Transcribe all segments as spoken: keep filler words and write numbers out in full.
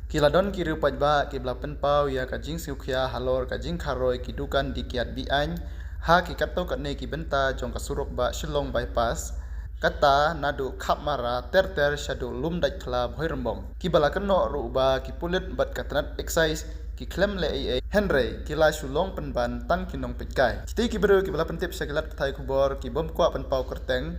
Ki la don ki riew paidbah kiba la pynpaw ïa ka jingsngewkhia halor ka jingkharoi ki dukan dih kiad be-aiñ ha ki katto katne ki bynta jong ka surok bah Shillong Bypass, kata naduh Khapmara ter ter shaduh Lumdaitkhla Bhoirymbong, kiba la kynnoh ruh ba ki pulit bad ka tnat Excise ki khlem leh ei ei, hynrei ki la shu long pynban tang ki nongpeitkai. Kitei ki briew kiba la pyntip sha ki lad pathai khubor ki bym kwah pynpaw kyrteng,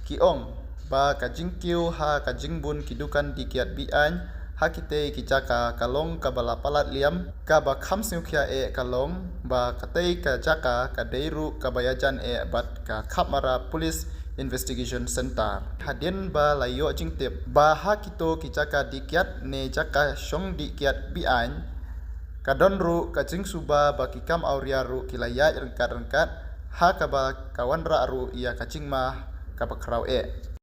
ki ong ba ka jingkiew ha ka jingbun ki dukan dih kiad be-aiñ ha kitei ki jaka ka long kaba la palat liam. Kaba kham sngewkhia eh ka long ba katei ka jaka ka dei ruh kaba ïajan eh bad ka Khapmara Police Investigation Centre, hadien ba la ïoh jingtip ba ha kito ki jaka dih kiad ne jaka shong dih kiad be-aiñ ka don ruh ka jingsuba ba ki kam awria ruh ki la ïaid ryngkat ryngkat, ha kaba ka wanrah ruh ïa ka jingma kaba khraw eh.